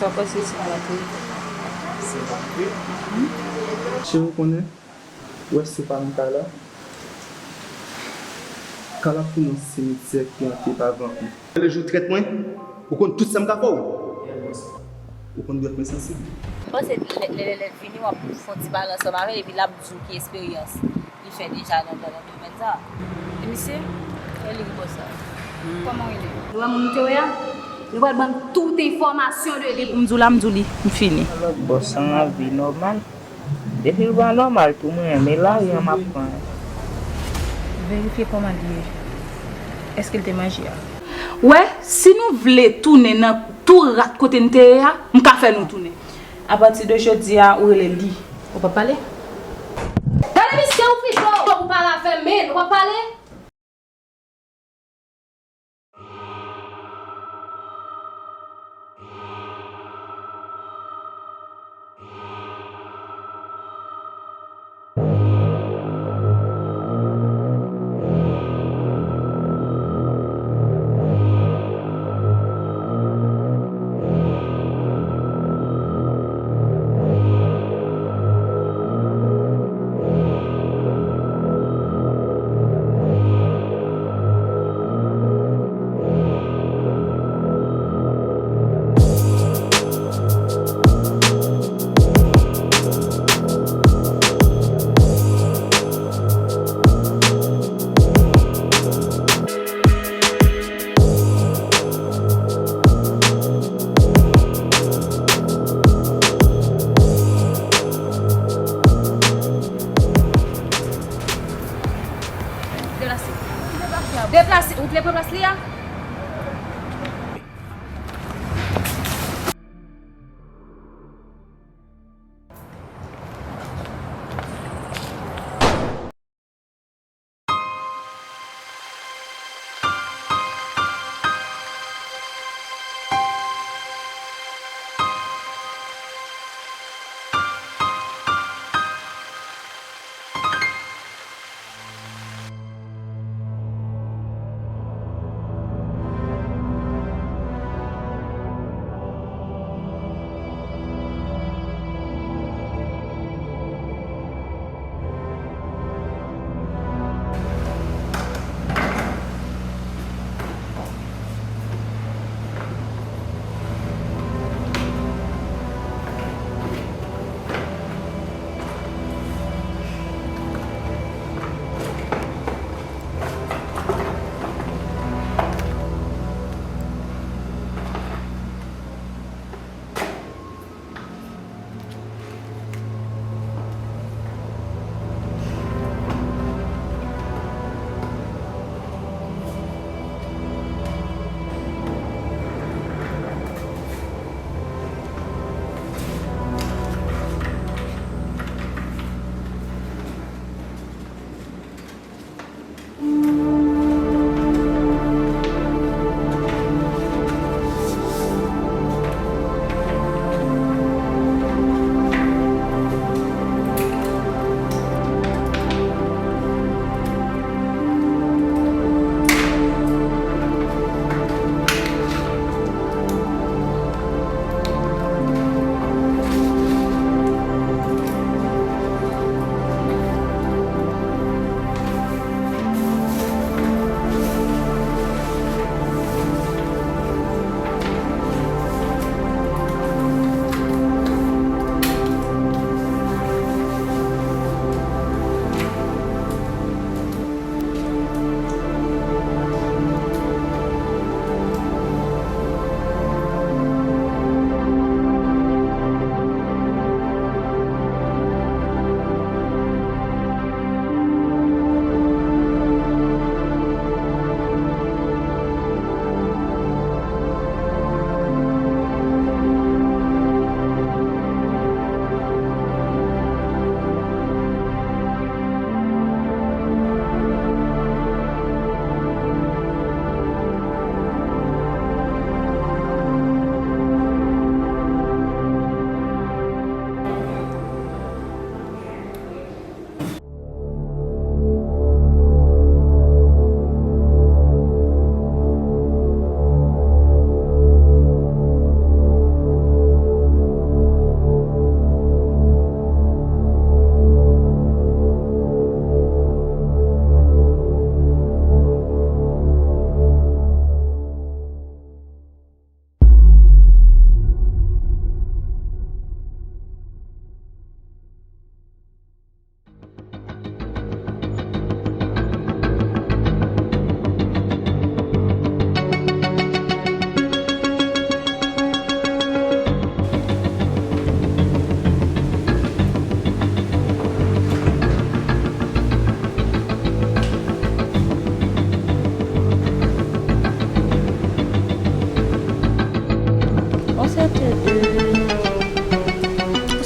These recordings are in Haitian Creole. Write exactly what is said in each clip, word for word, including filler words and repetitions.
Ankò se se antre. Se antre? Cheri, ou konnen, ou wè si w pa nan kay la, kay la ap tounen yon simityè ki antre pa vanpi. Lè jou trèt mwen, ou konn tout sa m ka fè w. Ou konn dwèt mwen sansib. M panse lè, lè, lè, lè l vini, w ap fè yon ti pale ansanm avè l, epi l ap di w ki esperyans li fè deja nan, nan, nan domèn sa a. E misye, e li ki bòs la. Kòman w rele? Nou wè moun nou te wè a? Nou pral ban m tout enfòmasyon de li. Pou m di w la, m di w li, m fini. Lòt bòs an vi nòmal. Depi l pa nòmal tou, mwen menm, e lari an m ap pran. Verifye kòman l ye. Èske l te manje a? Wè, si nou vle tounen nan tou rat kote n te ye a, m ka fè nou tounen. Apati de jodi a, ou rele li. Ou p ap pale? Gade misye, ou fin cho pou pale avè m, men ou p ap pale? Deplase. Deplase. Ou te pran plas li a?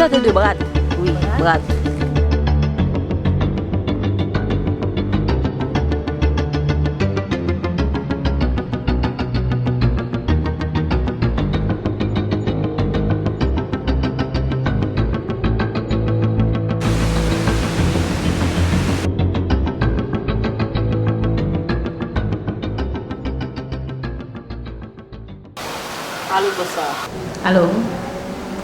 Tande de Brad. Wi, Brad. Alo, bòs la. Alo,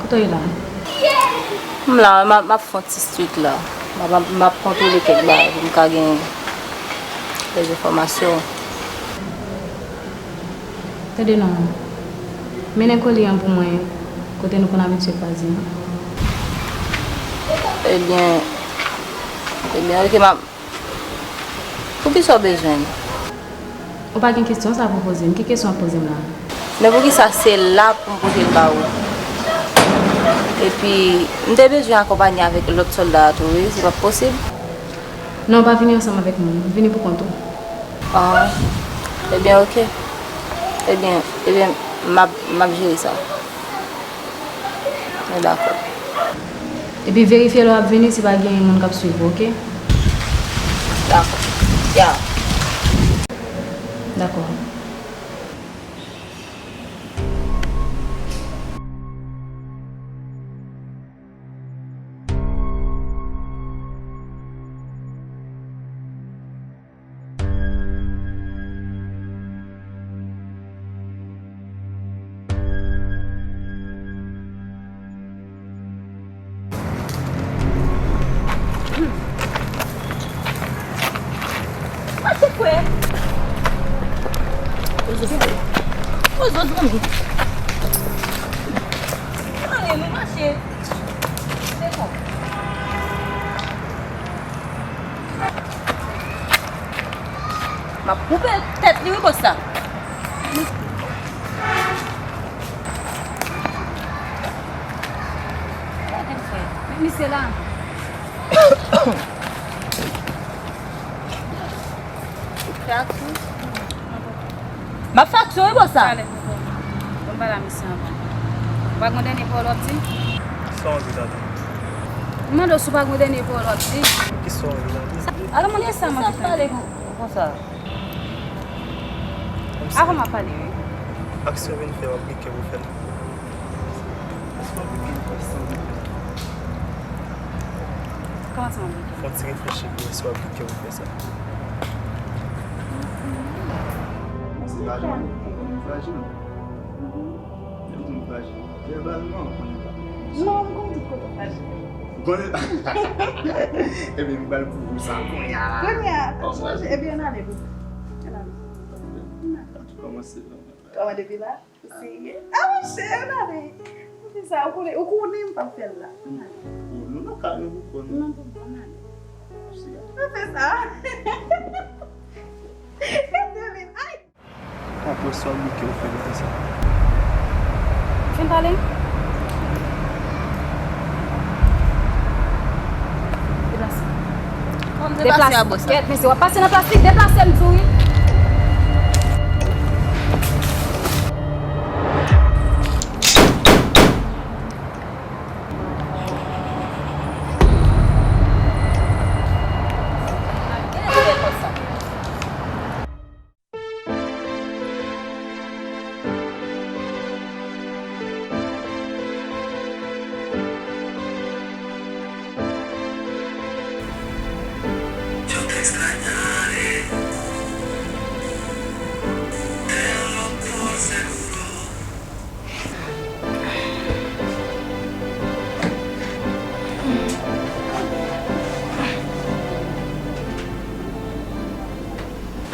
kote w ye la? M la, m ap, m ap fè yon ti street la. M ap, m ap kontwole kèk bagay pou m ka gen lèzenfòmasyon. Tande non, mennen koli an pou mwen, kote nou konn abitye kwaze an. Ebyen, ebyen, oke, m ap, poukisa w bezwen l? Ou pa gen kesyon sa pou poze m. Ki kesyon w ap poze m la? Men poukisa se la pou m pote l ba ou? Epi, m te bezwen akonpanye avèk lòt sòlda a tou, wi, se p ap posib? Non, w pa vini ansanm avèk moun. Vini pou kont ou. Ah, ebyen, oke. Ebyen, ebyen, m ap, m ap jere sa. Mwen dakò. Epi verifye lè w ap vini si pa gen moun k ap swiv ou, oke? Dakò. Ya. Dakò. Mache, frè. Poze, poze, zanmi. Ale, nou mache. Se bon. M ap koupe tèt li, wi, bòs la. Gade l fè. Met misye la. Fè aksyon. M ap fè aksyon, wi, bòs la. Talè, tonton. Bon, m pale a misye anvan. Ou pa gen yon dènye pawòl w ap di? Sa w anvi tande? M mande w si w pa gen yon dènye pawòl w ap di. Kisa w anvi tande? Alò, mande sa, mwen ki tande. Konsa. Avan m ap pale, wi. Aksyon vin fè, w ap gen kè pou fè l. Kòman sa w ap gen kè? Fè yon ti reflechi byen si w ap gen kè pou fè sa. Mwen se frajil, mwen frajil. Yo di m frajil. Vèbalman, ou konnen sa. Non, m konn tout kote w frajil. Ou konnen? Ebyen, m pral pwouve w sa kounye a. Kounye a, chanje. Ebyen, ann ale, bebe. Ann ale. Kòmanse. Kòman depi la? Ou serye? A, monchè, ann ale. Ou fè sa, ou konnen, ou konnen m p ap fè l la. Ann ale. Ou, nou nan kay nou pou kò nou. Non, pou bon, ann ale. Ou fè sa. Gade li, ay! Konprann sa w bouke ou fè nan sa. Fin pale m. Deplase. Kòman deplase a, bòs la? Kèt, mesye, w ap pase nan plastik, deplase m di w wi.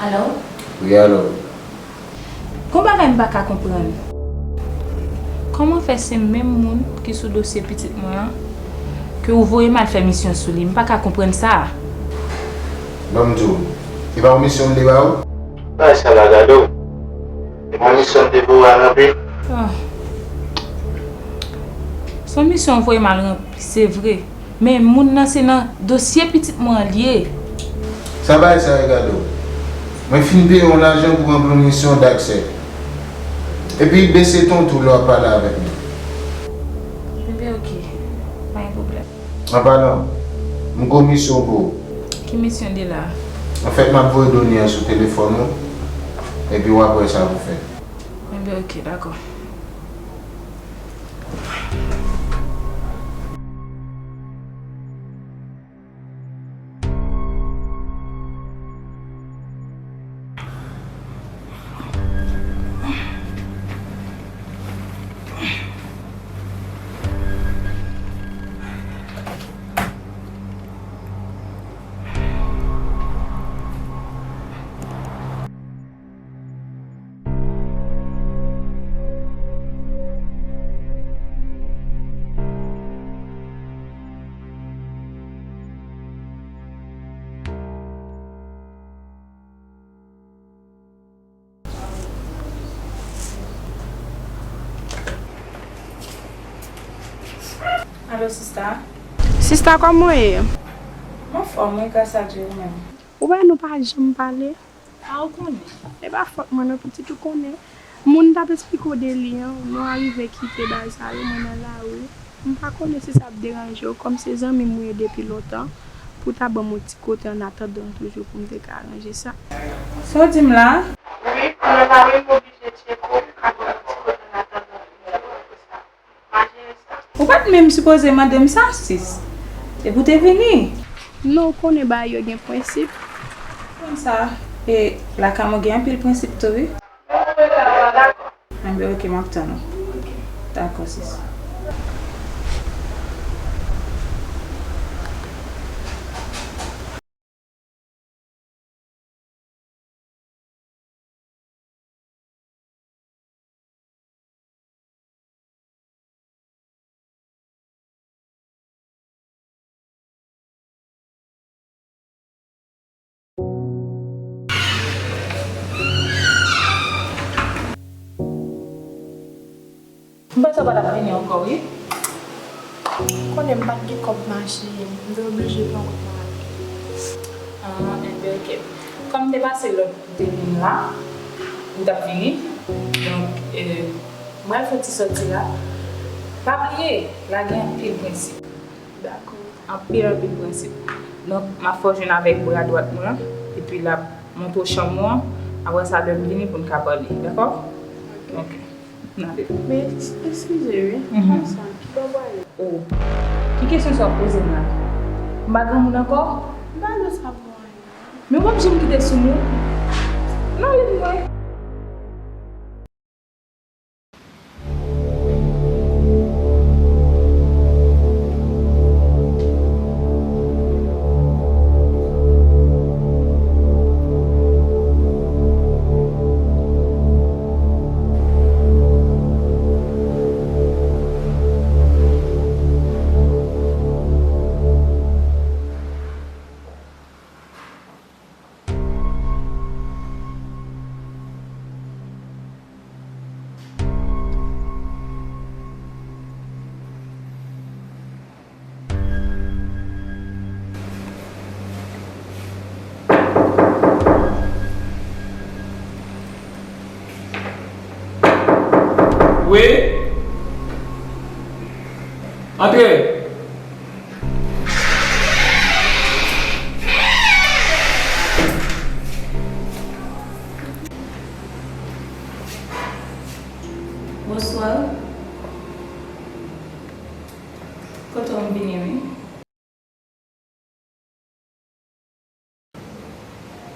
Alo? Wi, alo. Gon bagay m pa ka konprann. Kòman fè se menm moun ki sou dosye pitit mwen an ke ou voye m al fè misyon sou li? M pa ka konprann sa. Ban m di w, e pa yon misyon m te ba ou? Bagay sa la gade w. E pa misyon m te voye w al ranpli? Ah. Se yon misyon w voye m al ranpli, se vre. Men moun nan se nan dosye pitit mwen an l ye. Sa bagay sa ye gade w. Mwen fin peye yon lajan pou ranpli yon misyon daksè. Epi bese ton tou lè w ap pale avèk mwen. Ebyen, oke. An palan, m gon misyon pou ou. Ki misyon li la? Anfèt, m ap voye done an sou telefòn ou, epi w ap wè sa pou fè. Enben, oke, dakò. Alo, sista. Sista, kòman w ye? M anfòm, wi, gras a Dye, ou menm? Ou wè, nou pa janm pale. A, ou konnen. E pa fòt mwen non, pitit, ou konnen. Moun t ap esplike w de li an, nou arive kite bagay sa yo, mwen nan lari. M pa konnen si sa ap deranje w, kòm se zanmi m ou ye depi lontan, pou w ta ban m yon ti kote annatandan toujou pou m te ka ranje sa. Sa w di m la? Wi, pou nan lari, m oblije tcheke w, m ka ban w yon ti kote annatandan pou m te ka ranje sa. Ou pa t menm sipoze mande m sa, sis. Se pou te vini. Non, ou konnen bagay yo gen prensip. Konn sa, e lakay mwen gen anpil prensip tou, wi. Enben, oke, m ap tann ou. Dakò, sis. M panse w pa t ap vini ankò, wi. Ou konnen m pa t gen kòb mache, m te oblije pran wout mwen al. Ah, enben, oke. Kòm m te pase lòt kote vin la, m t ap vini. Donk, eh, m pral fè ti sòti la. Pa bliye, la gen anpil prensip. Dakò. Anpil, anpil prensip. Donk, m ap fè w jwenn avèk bra dwat mwen an, epi l ap montre w chanm ou an. Apre sa, lè m vini pou n ka pale, dakò? Ok. Ok. N ale. Men, eskize, wi. Mhm. Konsa, ki bò w prale? Oh. Ki kesyon sa w ap poze m la? M pa granmoun ankò? M pa nan sa pou anyen. Men w p ap janm kite sou moun. Nan lit mwen. Wi. Antre. Bonswa. Kote w m vini, wi.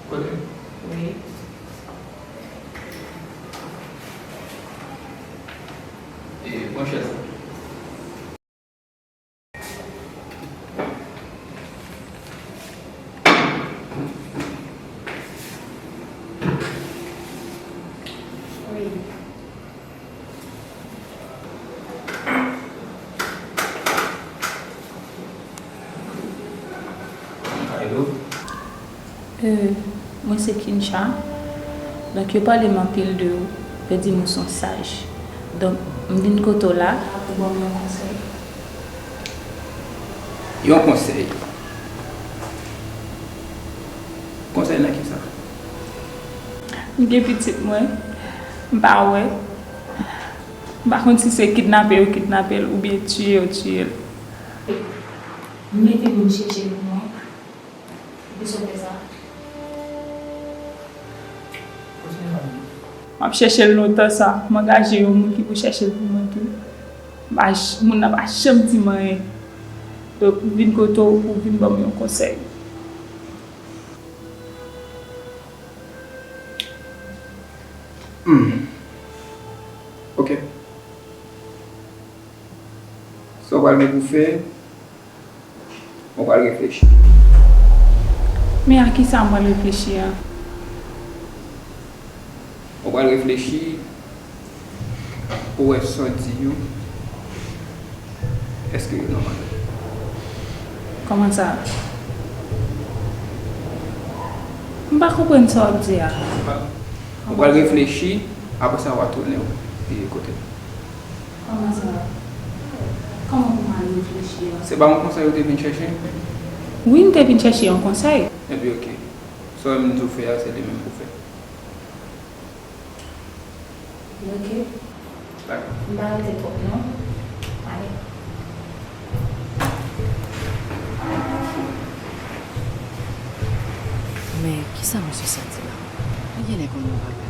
Kote? Wi. E, pran chèz la. Wi. Hello. Euh, mwen se Kincha. Donk, yo pale m anpil de ou. Yo di m ou se yon saj. Donk, m vin kote w la pou ban m yon konsèy. Yon konsèy? Konsèy nan kisa? M gen pitit mwen, m pa wè. M pa konn si se kidnape yo kidnape l oubyen tiye yo tiye l. Mete moun chèche l pou mwen. Poukisa w fè sa? M ap chèche l lontan sa. M angaje yon moun ki pou chèche l pou mwen tou. M pa j-, moun nan pa janm di m anyen. Donk, m vin kote w pou w vin ban m yon konsèy. Hmm. Ok. Sa w pral gen pou fè, w pral reflechi. Men a kisa m pral reflechi a? W pral reflechi pou w wè sa w di yo, èske yo nòmal. Kòman sa? M pa konprann sa w ap di a. W pral reflechi, apre sa w a tounen w vire kote m. Kòman sa? Kòman pou m al reflechi a? Se pa yon konsèy ou te vin chèche? Wi, m te vin chèche yon konsèy. Epi, ok. Sa w di w fè a, se li menm pou fè. Ok. Dakò. M pa rete twòp, non. Ale. Men, kisa misye santi la? Li genlè konn yon bagay.